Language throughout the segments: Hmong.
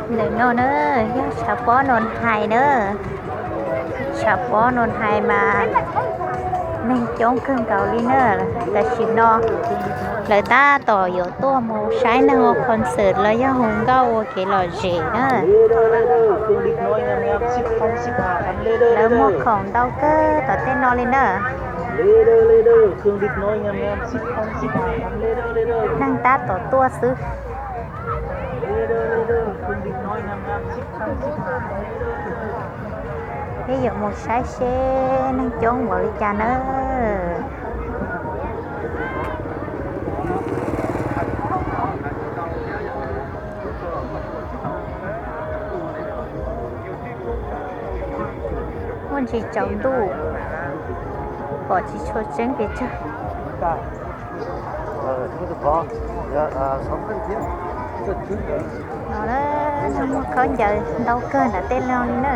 Ntawm no na, yog tshav pob Noo Hais na. Tshav pob Noo Hais mas neeg coob kawg nkaus li na. Tam sim no lawv tab tom yuav tuaj mus saib neeg ua concert los yog hu nkauj ua kev lom zem na. Lawv muag khoom ntau kawg tom tej no li na. Neeg tab tom tuaj xwb. Peb yuav mus saib seb neeg coob npaum li cas nawb. Muaj ntsis tsaus ntuj, pom tsis tshua tseeb pes tsawg. No, muaj khaub ncaws ntau kawg ntawm tej no li na.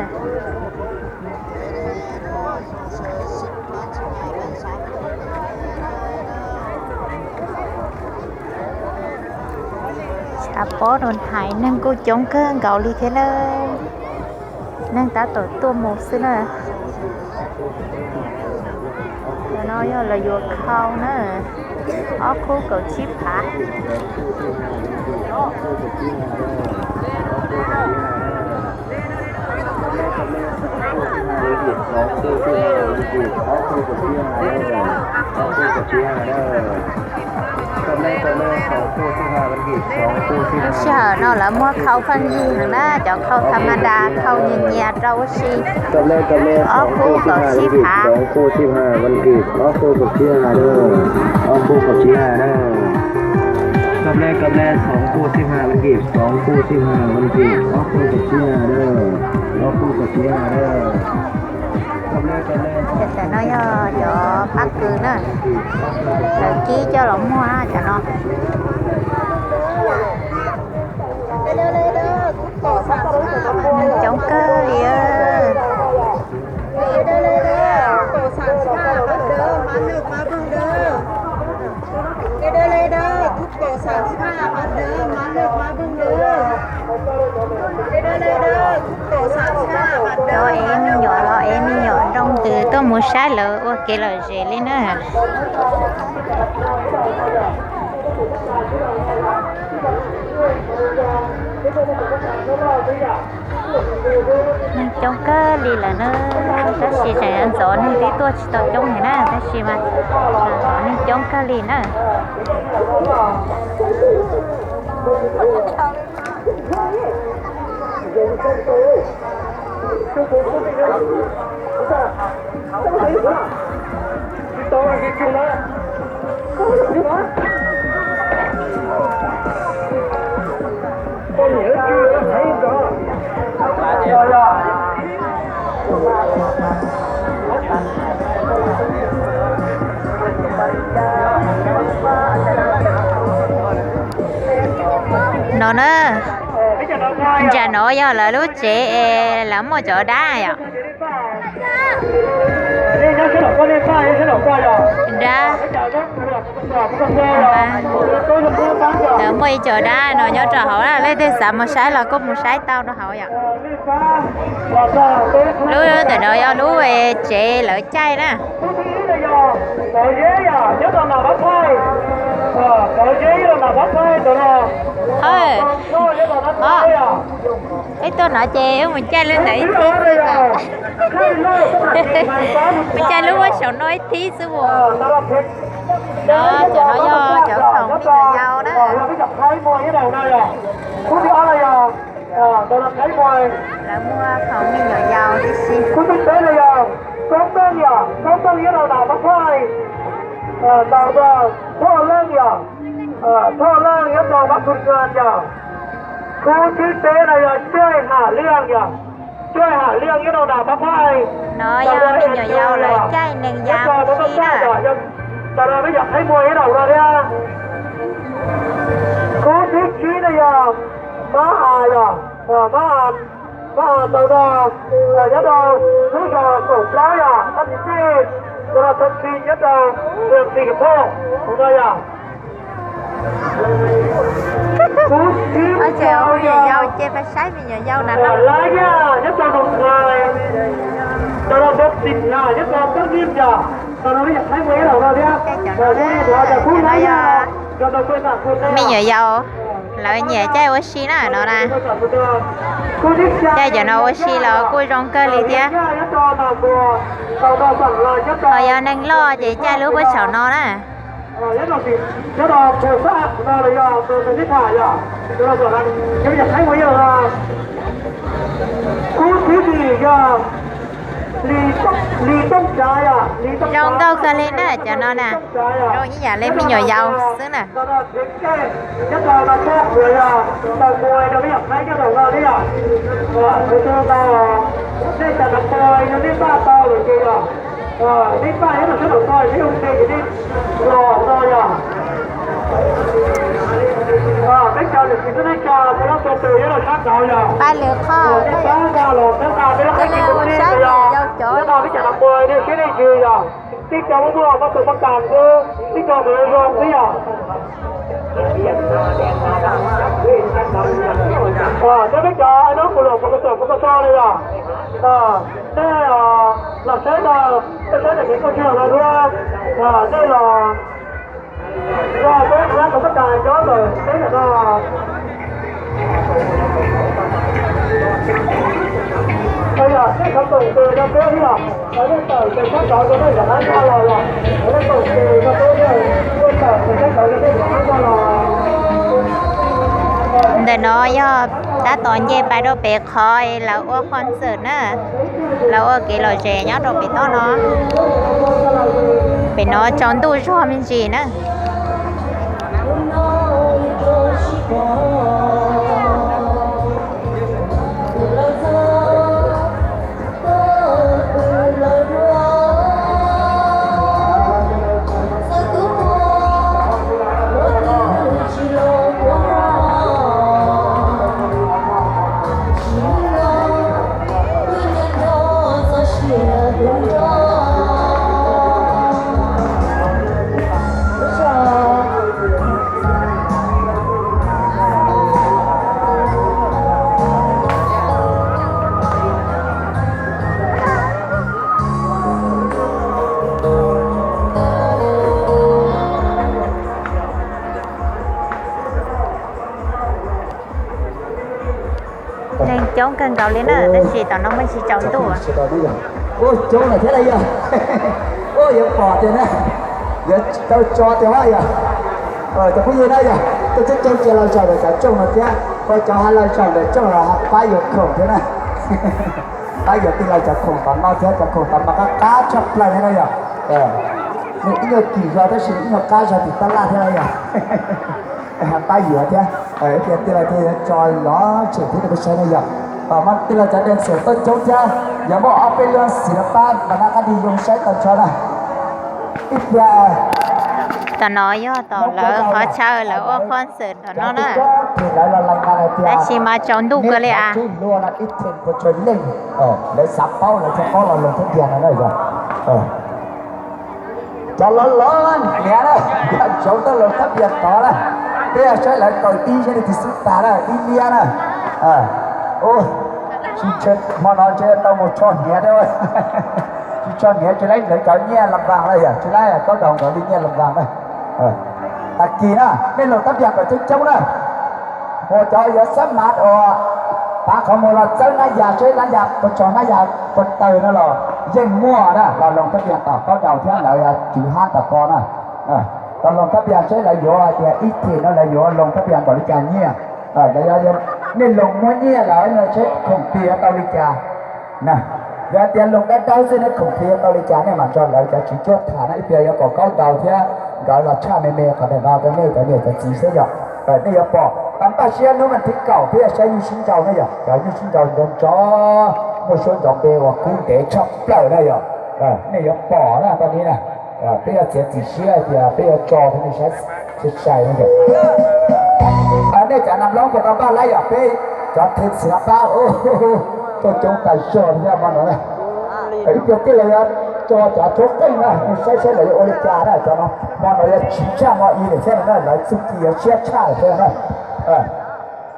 Tshav pob Noo Hais neeg kuj coob kawg nkaus li thiab na. Neeg tab tom tuaj mus xwb na. Cov no yog lawv yuav khau na, ob khub kaum tsib phav. Lub sij hawm no lawv muab khau pheej yig heev na, cov khau tha ma da, khau nyias nyias rau ua si. Ob khub kaum tsib phav. Tam no yog cov pab kws na, lawv kib coj los muag cov no. Neeg coob kawg li. Cov ev me nyuam los ev me nyuam nroo ntws tuaj mus saib lawv ua kev lom zem li na. Neeg coob kawg li lawm na, tab sis tseem ntxov neeg twb tuaj tsis tau coob heev na, tab sis mas ntxov neeg coob kawg li na. No na, ntsam no yog lawv lub tsev es lawv muaj cov dab yom. Dab. Lawv muaj ib co dab no nyob rau hauv na, leej twg xav mus saib los kuj mus saib tau rau hauv yom. Lub ntawm no yog lub tsev lawv caij na. Peb tuaj no ces wb mus caij lub ntawd ib thib xwb. Mus caij lub muab saum no ib thib xwb mus. No cov no yog cov khoom me nyuam yaus na. Lawv muag khoom me nyuam yaus tib si. Thoj Leej yog, Thoj Leej nyob rau Bắc Thuận An yog. Khub thib peb no yog Cuaj Ham Liaj yog, Cuaj Ham Liaj nyob rau nram Pab Phaij. No yog me nyuam yaus lawv caij nees ya mus si na. Tam no peb cov qhaib muag nyob rau no thiab. Khub thib tsib no yog Mab As yog, Mab As, Mab As tau no nyob rau lub zos kaum plaub yog Thaj Txiv Txij, Thaj Txiv nyob rau Txiv Khuam Phoj no yog. Khub thib rau yog Ces pab saib me nyuam yaus na. Caij cov no, cov no yog me nyuam yaus lawv nyiam caij ua si na no na. Caij cov no ua si los kuj zoo kawg li thiab. Ho yog neeg loj ces caij lub puag saum no na. Zoo nkauj kawg li na cov no na. Zoo ib yam li me nyuam yaus xwb na. Pab lwm qhov, cov neeg ua saib me nyuam yaus cov. Ntawm no yog tab tom nce pais rau pem qhov lawv ua concert na, lawv ua kev lom zem nyob rau pem toj no. Pem no tsaus ntuj zog me ntsis na. Neeg coob kawg nkaus li na, tab sis tom no muaj tsis tsaus ntuj. Ua coob lawm thiab na yog. Ua yuav pom tias na, yuav tau tso tias yog. Cov phooj ywg na yog, coob coob ces los zaum ntawm cov rooj no thiab, ua cov ha los zaum ntawm rooj los pab yuav khoom thiab na. Pab yuav tij laug cov khoom tom no thiab, cov khoom tom no qab qab tshaj plaws thiab na yog. Nws ib nyuag kim zog tab sis ib nyuag qab zog tim tab laj thiab na yog. Pab yuav thiab, tias tij laug thiaj yuav tso lov tseem thiab rau peb saib na yog. Mas tij laug cov dees xwm tuaj coob thiab, yog muaj ob peb lub xim no pab npam nab qab dig yoo saib tau nrho na. Ib pliag tom no yog tom lawv qhov chaw lawv ua concert tom no na. Tab sis mas tsaus ntuj kawg li as. Lawv xav paub lawv thiaj paub los Loos Thab Npias no na yog. Cov loj loj hniav na, cov tsoov tau Loos Thab Npias tod na. Peb saib lawv kaw ib zeb li tis xub tas na, ib liab na. Hmo no ntshe tau mus tsho hniav thiab, tsis tsho hniav tsis laib lawv cov nyiaj las vas na yog, tsis laib kaub daus nkawd li nyiaj las vas na. Tag kis na nej Loos Thab Npias kom coob coob na. Ua cov yuav xab mav uas pav qhov muag los txawb nab yas seb nab yas puas tso nab yas puas tawg no los yeej muaj na, los Loos Thab Npias tom kaub daus thiab lawv cwv hab tom ko na. Los Loos Thab Npias seb lawv yuav hais tias ib thim no lawv yuav Loos Thab Npias npaum li cas nyiaj. Nej Loos muaj nyiaj lawm no seb khoom tis tau li cas. Yog tias Loos dawb dawb xwb nej khoom tis tau li cas nej mam nrog lawv cov tswv cuab tham na, ib pliag yuav kom kaub daus thiab nkawd los tshaj me me qhov ntawm no rau nej cov niam cov txiv seb yog. Nej yuav pom tau npaj siab hnub vas thib kaum peb yuav saib nyuj sib nraus na yog, cov nyuj sib nraus nrov nrov, muaj suab nrov npe uas kub ntev tshaj plaws na yog. Nej yuav pom na tau ni na. Peb yuav txiav txim siab hais tias peb yuav tso rau nej saib sai sai no yog. Nej cov nam loob puas tau npaj laib yog peb cov theej txiv no pab tuaj coob tas zog thiab hmo no na. Ib pliag tij laug yuav tso cov tshuab qeej na, nej saib saib lawv yuav ua li cas na, cov no hmo no yuav tsiv tshaj hmo i lawm thiab no na, lawv txuj ci yuav siab tshaj lawm thiab na.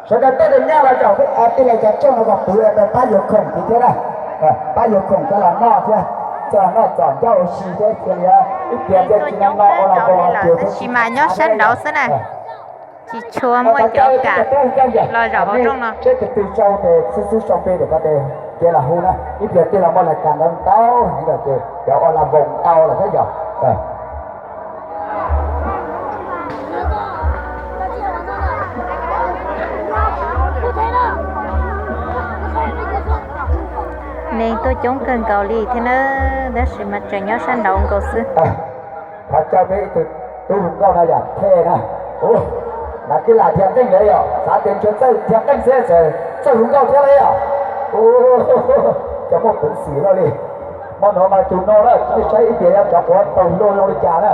Sawv daws tej tus nyab los zaum peb tij laug cov rooj no kom puv, pab yuav khoom tid thiab na. Pab yuav khoom coj los noj thiab, coj los noj txom ncauj ua si thiab, cia li ib pliag cia li no no ua los voo los tiag. Tab sis mas nyob sab nraud xwb na, tsis tshua muaj cov kam los zaum hauv rooj no. Seb tus twg sau tes xwb xwb sau npe ntawm ko tes, ces los hu na, ib pliag twg los muaj lais kas ntau ntau heev lawm ces cov ua los voo tau lawm thiab yog. Neeg tuaj coob kawg nkaus li thiab na, tab sis mas tseem nyob sab nraud nkaus xwb. Thov caw peb ib tug tub hluas nkauj no yog Thej na. Ua, nav kib lam dhia qeej lawm yog, xav tias ntshe txawj dhia qeej xwb, txawj hluas nkauj thiab lawm yog. Ua, cov muaj peev xwm loj li. Hmo no mas tus no na, nej saib ib tias yog cov quav taug luaj zoo li cas na.